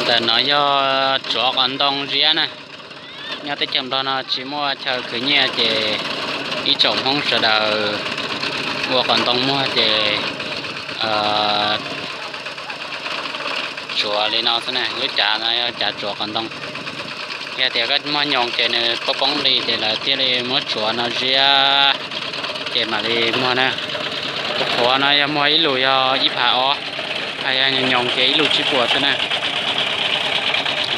Ntawm no yog tsuav qos ntoo ziab na. Nyob teb chaws Nplog no tsis muaj chaw khwv nyiaj ces ib tsoom Hmoob sawv daws ua qos ntoo muag ces tsuav li no xwb na. Lub cav no yog cav tsuav qos ntoo. Yog tias koj muaj nyoos ces nws poob poob li ces lawv thiaj li muab tsuav no ziab ces mam li muag na. Tus qhuav no yog muag ib lus yog ib phav ob, ho yog nyoos ces ib lus tsib puas xwb na.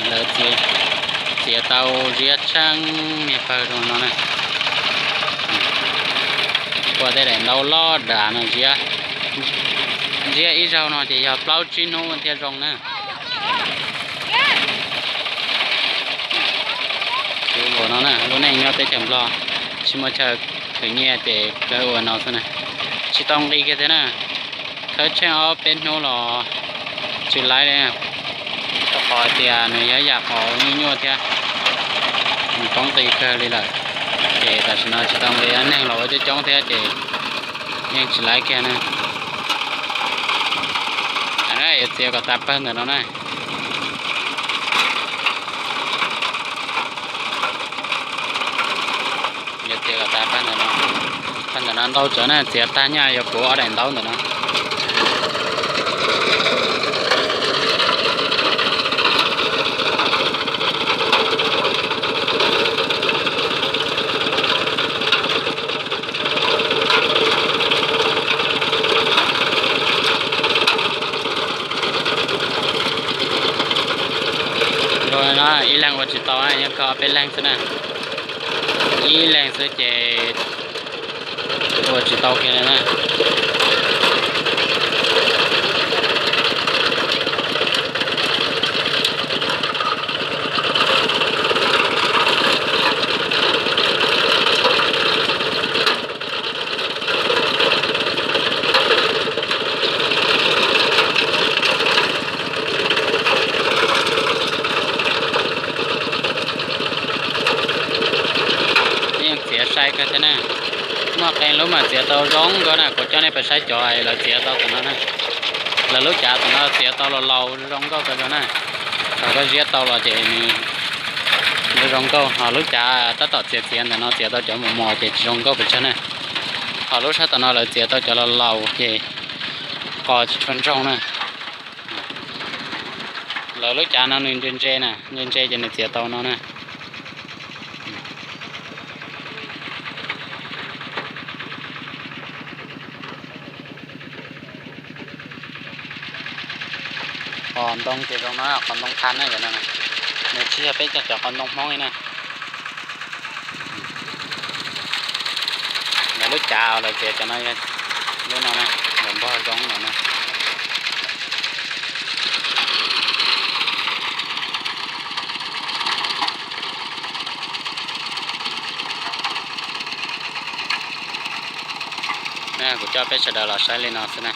Lawv txiav tau ziab tsheej niag pawg zoo no na. Ua tej daim ntaub loj dav no ziab. Ziab ib zaug no ces yog plaub tsib hnub thiaj zoo na. Tus no na, lub neej nyob teb chaws Nplog tsis muaj chaw khwv nyiaj ces kawg ua no xwb na. Tsis tau nqi kiag thiab na. Khawb tsheej ob peb hnub los tsis laib li, rau qhov tias nws yog yam qos nyuaj nyuaj thiab, nws poob qis kawg li lawm. Ces tam sim no tsis tau nqi, neeg los ua coob coob thiab ces yeej tsis laib kiag na. Yuav txiav kom tas pawg ntawm no na. Yuav txiav kom tas pawg ntawm no. Pawg ntawm no ntau tsawv na, txiav tag nyaj yuav puv ob daim ntaub ntawm no. Ib leeg ua tsis tau, yeej kawg ob peb leeg xwb na. Ib leeg xwb ces ua tsis tau kiag li na. Yeej txiav sai kawg thiab na. Muaj qee lub mas txiav tau zoo nkauj na, kuv coj nej pais saib cov lawv txiav tau tom no na. Lawv lub cav tom no txiav tau los laus zoo nkauj kawg zoo na. Thaum koj ziab tau los ces nws zoo nkauj, ho lub cav tab tom txiav txiav ntawm no txiav tau cov mos mos ces tsis zoo nkauj pes tsawg na. Ho lub sab tom no lawv txiav tau cov los laus ces qos tsis tshua ntsoog na. Lawv lub cav no nws ntse ntse na, ntse ntse ces nws txiav tau no na. Qos ntoo ces zoo no, qos ntoo qha na, nws tsis yog peb cov qos ntoo Hmoob li na. Lawv lub cav lawv txiav cov no, lub no na, lawv npog zoo no na. Kuv coj peb sawv daws los saib li no xwb na.